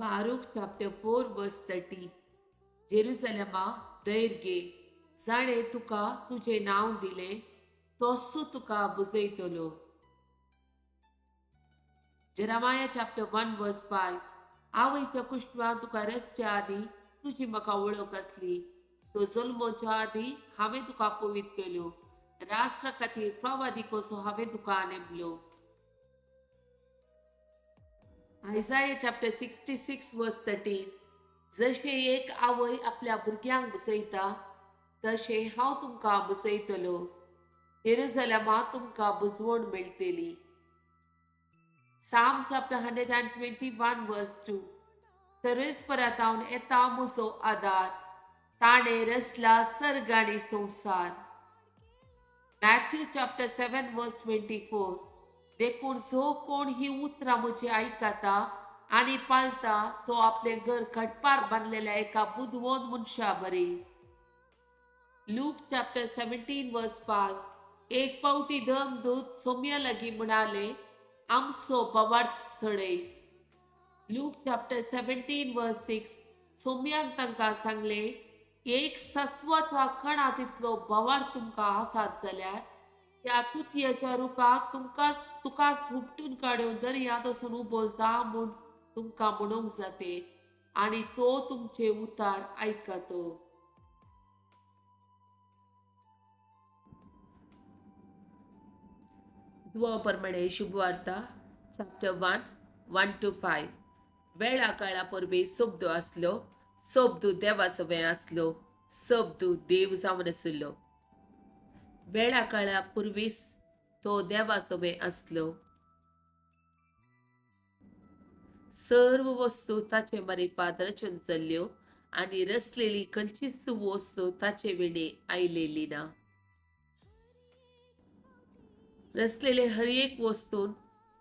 Baruch chapter 4 verse 30. जेरुसलेमा धैर्य घे, जाणें तुका तुजें नांव दिलें तोच तुका बुजयतलो. Jeremiah chapter 1 verse 5. आवयच्या कुश्वान तुका रचच्या आदीं तुजी म्हाका वळख आसली, तो जल्मोच्या आदीं हांवें तुका पवित्र केल्यो, राष्ट्रा खातीर प्रवादी कसो हांवें तुका नेमलो. Isaiah chapter 66 verse 13. जशें एक आवय आपल्या भुरग्यांक बुसयता तशें हांव तुमकां बुसयतलो, जेरुसलेमा तुमकां बुजवण मेळटली. Psalm chapter 121 verse 2. सर्वेस्परातावन येता म्हजो आदार, ताणें रचला सर्ग आनी संवसार. Matthew chapter 7 verse 24. देखून जो कोण ही उतरां म्हजी आयकता आनी पाळटा तो आपलें घर खडपार बांदलेल्या एका बुदवंत मनशा बरी. Luke chapter 17 verse 5. एक पावटी धर्मदूत सोम्या लागीं म्हणाले, आमचो भावार्थ चडय. Luke chapter 17 verse 6. सोम्यान तांकां सांगलें, एक सस्वत वा कणा तितलो भावार्थ तुमकां आसात जाल्यार त्या तुतयाच्या रुखाक तुमकांच तुकाच हुपटून काडून दर्यांत वचून उबो जा म्हूण तुमकां म्हणूंक जाते आनी तो तुमचे उतार आयकतो. दुवा प्रमाणे शुभवार्ता चॅप्टर 1 1 to 5. वेळा काळा परबे शब्द आसलो, शब्द देवा सवें आसलो, शब्द देव जावन आशिल्लो. वेळा काळा पुर्वीच तो देवा सवें आसलो. सर्व वस्तू ताचे मारिफात रचून जाल्ल्यो आनी रचलेली खंयचीच वस्तू ताचे विणे आयलेली ना. रचलेले हर एक वस्तून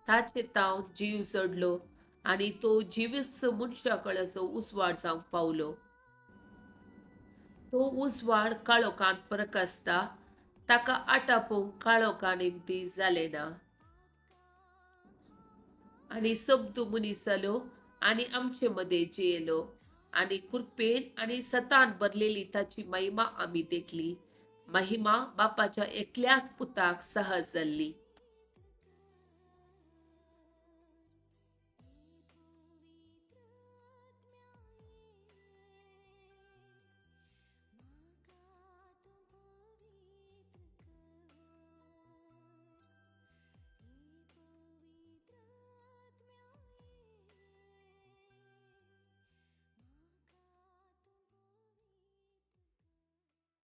ताचे तावन जीव जडलो आनी तो जिवीस मनशा कळचो उजवाड जावंक पावलो. तो उजवाड काळोखांत प्रकासता, ताका आटापूंक काळोखा निमती जालें ना. आनी शब्द मनीस जालो आनी आमचे मदें जियेलो आनी कृपेन आनी सतान भरलेली ताची महिमा आमी देखली, महिमा बापाच्या एकल्याच पुताक सहज जाल्ली.